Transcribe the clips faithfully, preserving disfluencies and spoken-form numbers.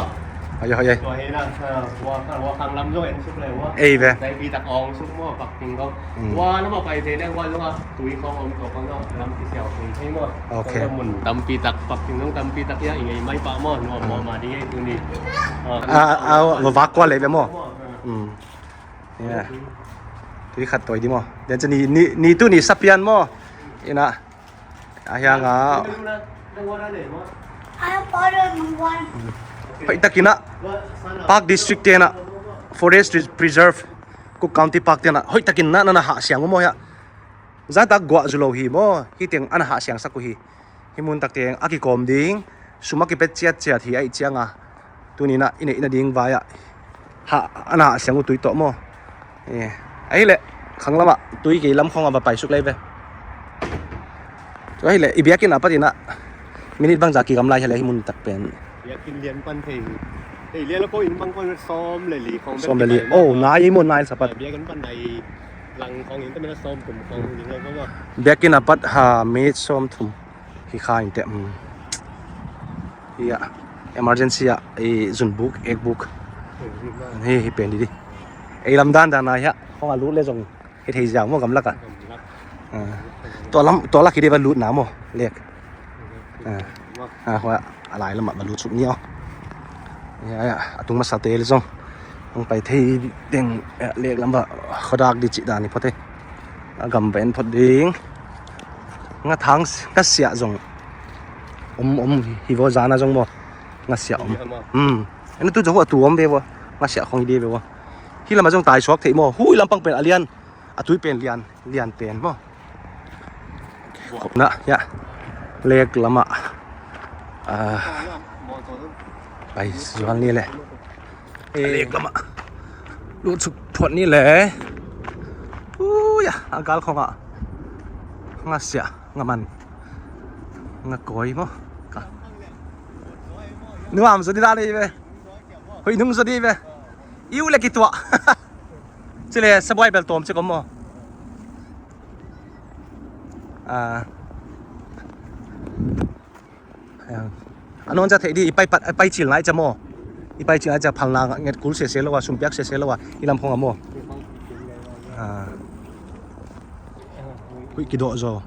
maw. Hoi, hoi, hoi. Tua hi na, ah, hua khang, hua khang lam zong en suk le hua. Ei ve. Zai pi tak ong suk maw, Pak King kong. Mm. Hua lam a pai thei le hua zong a tui kong om tua kong zong lam kisiau thei thei maw. Ok. Tua mun tampi tak, Pak King zong tampi tak hia i ngei mai pah maw, nuam maw ma ding ei tuni. Ah, ah, va vak kua le ve maw. Maw, ah. Mm. Yeah. Tui khat tawi di maw. Den chu ni, ni, ni tu ni sapian maw. Ina. A hiang a. Hoih takin a Park District te na Forest Preserve, Cook County Park te na hoih takin na na hah siang maw hia. Zan tak guah zu lo hi maw. Hi teng ana hah siang sak uh hi. Hi mun tak teng a kikawm ding, sum a kipet ciatciat hi ahih cianga tuni na i neih nading vai ah hah ana hah siang uh tui tawh maw. Eh, ahih leh khang lamah tui kei lam khawng a va pai suk lei ve. Tua ahih leh i biakinn a patin a minute bangza kigam lai hi leh hi mun tak pen. Biakinn lian pan thei. Thei lian lo ko inn bang ko sawm le li khawng. Sawm le li. Oh, nai i mun nai sa pat. Biakinn pan nai lang khawng inn ta min a sawm kum khawng ning lo ko. Biakinn a pat ha minute sawm thum. Hi kha in te, um. Hi a, emergency a, i zun buk, ek buk. Hi, hi pen di di. Ei lam dan dan a hi a, khawng a lut le zong hi thei ziau maw gamlak a. Ah. Tua lam, tua lak hi di va lut na maw, lek. Ah. Ah, hua, a lai lam a va lut suk ni aw. Ya, ya, a tung masa te le zong. Hong pai thei ding, eh, lek lam va, khuadak di cih dan hi phot e. A gam va en phot ding. Nga thang, nga siah zong om, om hi vo zana zong maw. Nga siah om. Hmm. Ena tu zong a tu om ve vo. Nga siah khong hi di ve vo. Hi lama zong tai suak thei maw. Hui lampang pen a lian. A tui pen lian, lian pen maw. Khopna, ya. Lek lama. Ah. Pai zual ni le. Eh. Lek lama. Lut suk phot ni le. Ui, a gal khong a. Nga sia, nga man. Nga koi maw. Ka. Nuam zaw di dan ei ve. Hoih nung zaw di ve. Iu le kituah. Chile sabuai bel tawm cik om maw. Ah. A nawn ca theih di, i pai pat, i pai cil nai ca maw. I pai cil nai ca phalna nget kul sese lo a, sumpiak sese lo a, i lam khong a maw. Ah. Huih kidawh zaw.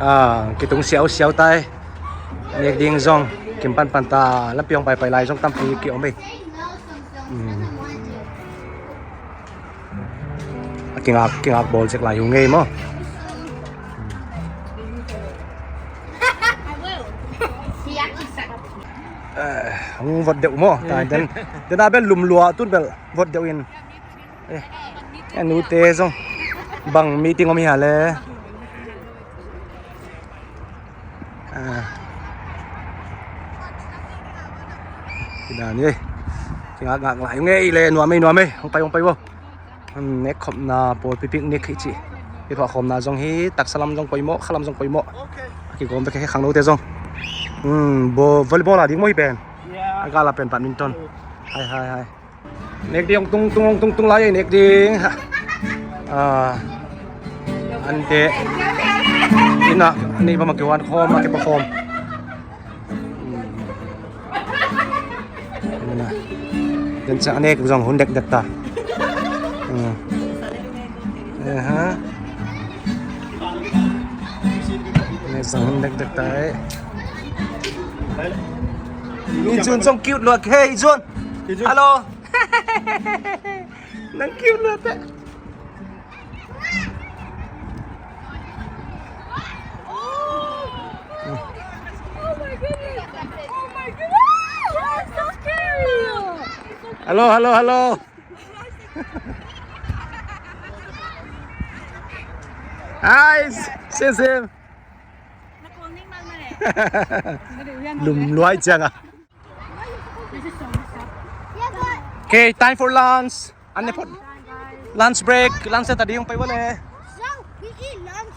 Ah, kitung siausiau tai. Nek ding zong kim panpan ta, lampi hong paipai lai zong tampi ki-om ei. Hmm. A kingak, kingak bawl zek lai uh ngei maw. Eh, hong vot deuh maw. Ta den, den a bel lum lua tun bel vot deuh in. Eh, a nute zong bang meeting om hi a le. Ah. Kidan hi. Kingak ngak lai ngei le, nuam ei, nuam ei. Hong pai, hong pai vo. Hmm, nek khopna pawlpi picnic hi ci. Kithuah khawmna zong hi, taksa lam zong poimawh, kha lam zong poimawh. Kigawm bek hi khangnote zong. Hmm, bo volleyball a ding maw hi pen. A gal a pen badminton. Hai, hai, hai. Nek ding, tung, tung, tung, tung lai, nek ding. Ah, ante. Ina, ni ba ma kiwan khawm, ma kipa khawm. Den sa nek zong hun dekdek ta. Hmm. Eh, ha. Nek zong hun dekdek ta, eh. Ni Jun zong cute lua, hey, Jun. Hello. Nang cute lua ta. Oh my goodness! Oh my goodness! Wow, so scary! Hello, hello, hello. Hi, Sim Sim. Lum luai ciang a. Okay, time for lunch. An ne phot. Lunch break. Lunch ta ding pai wale. So, we eat lunch.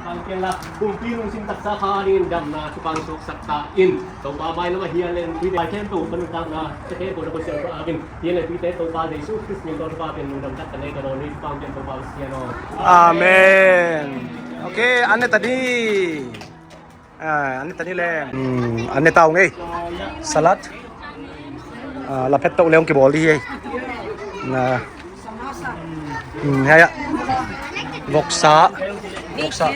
Ang kiang la, kumpi lungsim taksa kha dingin damna thupha suaksak ta in. Topa mailam ah hial leng, ui dai khempeuh panuntakna, sia khempeuh na Pasian tawh akin. Hial leng, tuite Topa Jesu Khrist min tawh thupha pian lungdam tak ka nei ka dawn ui, thupha pian Topa Pasian aw. Amen. Okay, an ne ta ding. Ah, an ne ta ni le. Hmm, an ne ta ung ei. Salad. Ah, la phet to le ung kibawl di ei. Na. Hmm, ya, ya. Voksa. Voksa.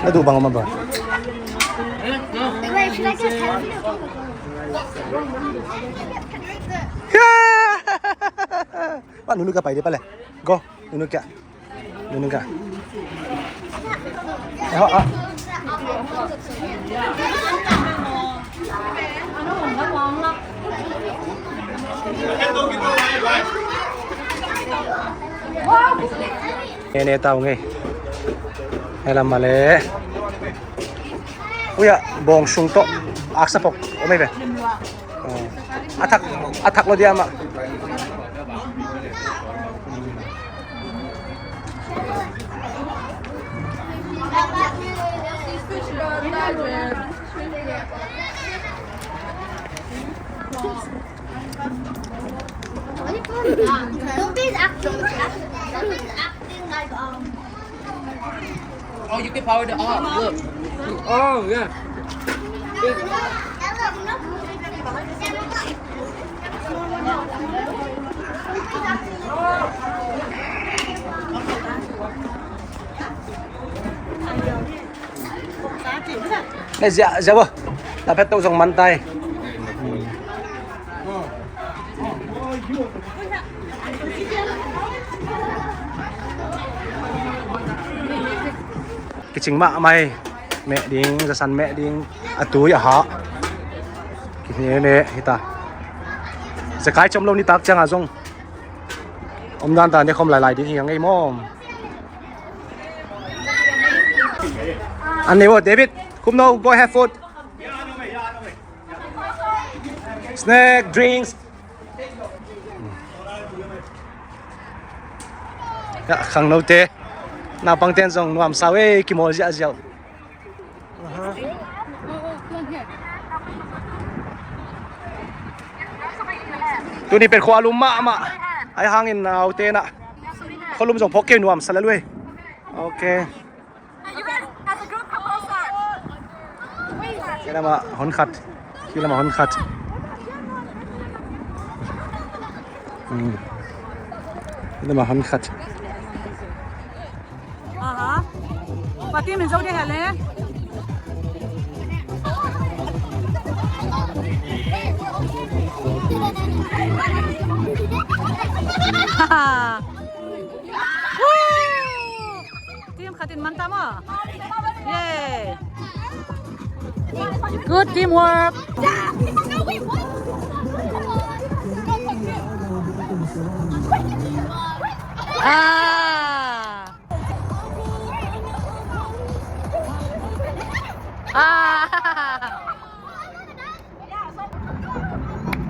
Na duh bang om a ba. Wait, should I get a pen? Wah, nunu ka pai di pale. Go, nunu ka. Nunu ka. Eh, ho, ah. Ne, ne, tau ngei. Hela male. Uya, bawng sung tawh aksa phawk om ei ve. Oh. A thak, a thak lo dia mah. Don't be acting, don't be acting like, um, Oh, you can power it off. Look. Oh, yeah. Nei, zia, zia bo. La phet to zong man tai. Kicing mahmah hi. Meh ding, zasan meh ding. A tui a hah. Kihne ne hita. Zekai com lo nitak ciangah zong omdan ta ne khom lailai ding hi a ngei maw. An nei maw, David. Kum no, go ahead, food. Snack, drinks. Ya, khangnote. Naupangten zong nuamsa uh ei, kimawl ziahziah uh. Aha. Tuni pen khua lum mahmah. Ai hangin naute na. Khua lum zong phawk kei nuamsa lel uh ei. Okay. Kei lamah hon khat. Kei lamah hon khat. Hmm. Kei lamah hon khat. Aha. Pati min zo de hele. Woo! Team khatin man ta maw. Yay. Good teamwork. Ah. Ah.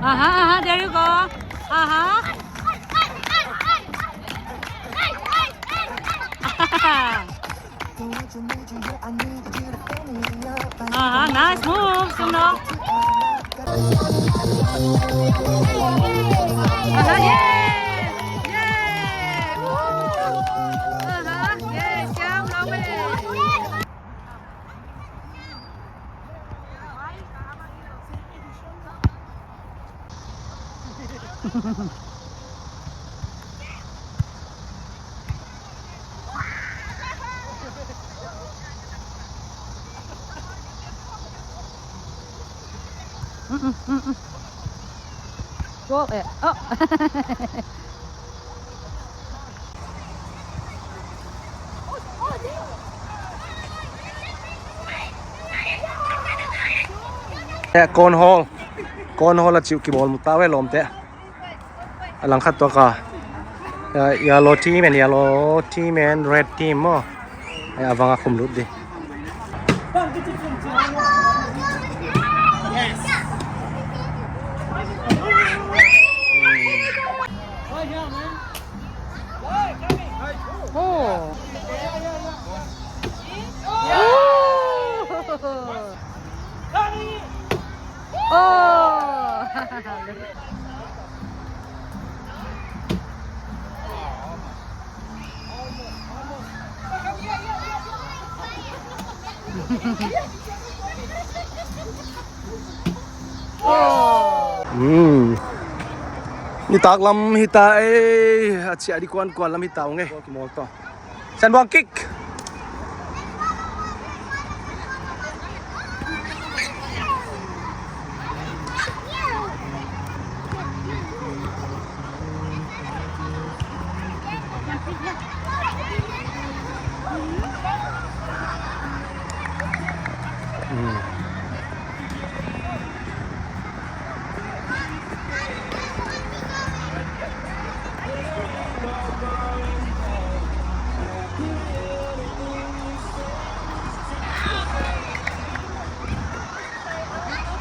Aha, aha, there you go. Aha. Aha, nice move, Sumno. Aha, yeah. Yeah. Woo. Aha, yeah, siam lo. Mm, mm, mm, mm. Goal, eh. Oh. Eh, cornhole. Cornhole a cih uh kibawl mu ta ve lawmte. A langkhat tuak a, ya, yellow team and yellow team and red team maw. Ya, a vang a khum lut di. Oh. Oh. Oh. Mm. Nitak lam hi ta ei, a ciah di kuankuan lam hi ta ung ei. Kimawl tawh. Sianbuang kick.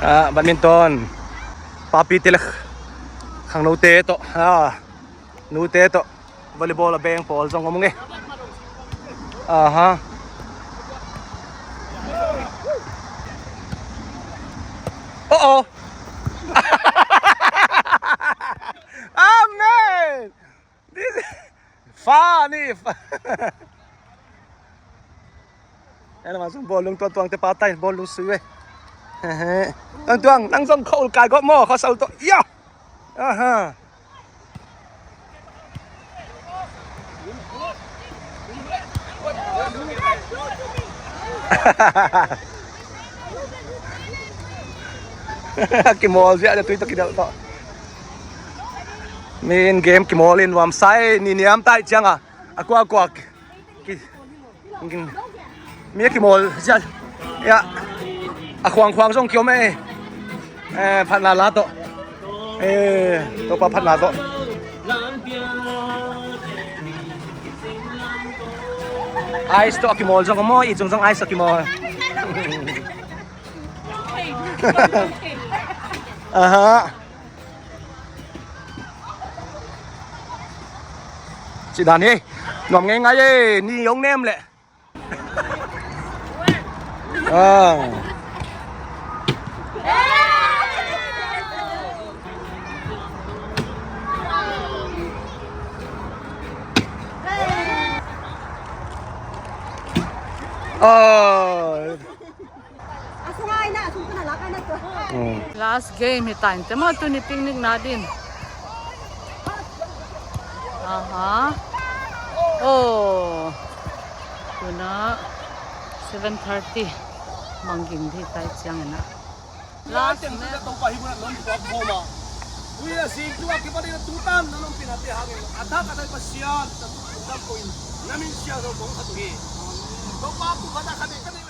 Ah, badminton. Papi te le khangnote tawh. Ah, nute tawh. Volleyball a beng pawl zong om nge. Aha. Oh, oh. Amen. This is funny. Ena ma zong bawlung tuangtuang te pa tai bawlung sui ve. Tuangtuang nang zong khawl kai gawp maw, khawl sau tawh. Ya. Aha. Kimawl ziah le tui tawh kidelh tawh. Min game kimawl in nuam sai ni niam tai cianga a kuakuak. Ki, ki, mi a kimawl ziah. Ya. A khuangkhuang zong kiom e. Eh, phatna la tawh. Eh, Topa phatna tawh. Ice tawh a kimawl zong a maw, i cung zong ice a kimawl. Aha. Ci dan hi. Nuam ngei ngai e, ni yong nem leh. Ah. Ah. Mm. Last game hi ta in te maw, tuni picnic na din. Aha. Oh. Tuna seven thirty. Mangking di tai ciang ina. Last match. Topa hi guna non stop boma. Ui a sing tu a kipan ina tutan na non pina te hangin. Atak atai Pasian na tu kum dam ko in. Na min sia zo bong khatu hi. Topa tu khata khate khate.